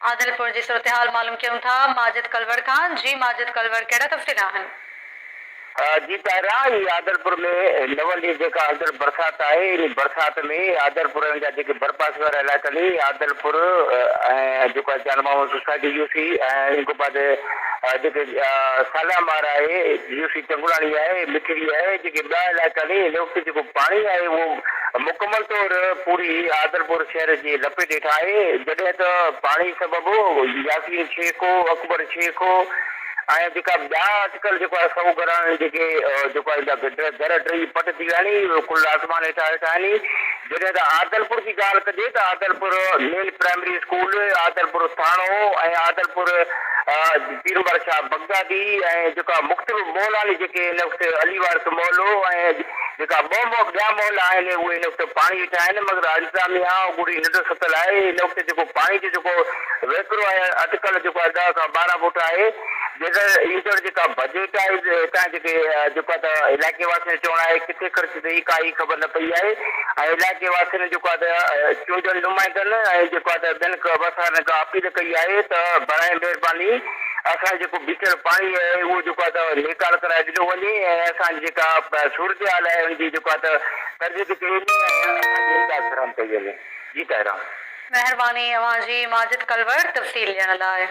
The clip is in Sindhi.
عادلپور جي صورتحال معلوم ڪيون ٿا ماجد ڪلوڙ کان، جي ماجد ڪلوڙ ڪهڙا تفصيل آهن؟ جي طاهره هي عادلپور ۾ نون ڏينهن جيڪا هلندڙ برسات آهي انهي برسات ۾ عادلپور ۽ ان جا جيڪي ڀرپاسي وارا علائقا آهن عادلپور ۽ جيڪو آهي جان محمد سوسائٽي يو سي ۽ ان کان بعد جيڪي صالح مار آهي يو سي چنگلاڻي آهي مٺڙي آهي جيڪي ٻيا علائقا آهن هن وقت جيڪو پاڻي آهي اهو مڪمل طور پوري عادلپور شهر جي لپيٽ هيٺ آهي جڏهن ته پاڻي سبب ياسين شيخ اڪبر شيخ ۽ جيڪا ٻيا اٽڪل جيڪو آهي سئو گهراڻن جيڪي جيڪو آهي گهر ڊهي پٽ ٿي ويا آهن اهي کليل آسمان هيٺ هيٺ آهن جڏهن ته عادلپور جي ڳالهه ڪجي ته Adilpur main primary school, Adilpur ٿاڻو ۽ عادلپور پير عمر شاهه بغدادي ۽ جيڪا مختلف محلا آهن جيڪي هن وقت علي وارث محلو ۽ جيڪا ٻه ٻيا محلا آهن اهي هن وقت پاڻي هيٺ آهن مگر انتظاميا اڳوڻي ننڊ ستل آهي هن وقت جيڪو پاڻي جو جيڪو وهڪرو آهي اٽڪل جيڪو آهي ڏهه کان 12 فوٽ آهي جيڪر ايندڙ جيڪا بجيٽ آهي هتان جيڪي جيڪو آهي ته علائقي واسين جو چوڻ آهي ڪٿي خرچ ٿي ڪائي خبر نه پئي آهي ۽ علائقي واسين جيڪو آهي ته چونڊيل نمائندن ۽ جيڪو آهي ته ٻين وسارن کان اپيل ڪئي آهي ته برائي مهرباني اسان جو جيڪو بيٺل پاڻي آهي اهو جيڪو آهي ته نيڪال ڪرائي ڏنو وڃي ۽ اسان جي جيڪا صورتحال آهي ان جي جيڪو آهي ته ترديد ڪئي وڃي ۽ اسان کي امداد فراهم ڪئي وڃي جي طاهره. مهرباني اوهان جي ماجد ڪلوڙ تفصيل ڏيڻ لاء.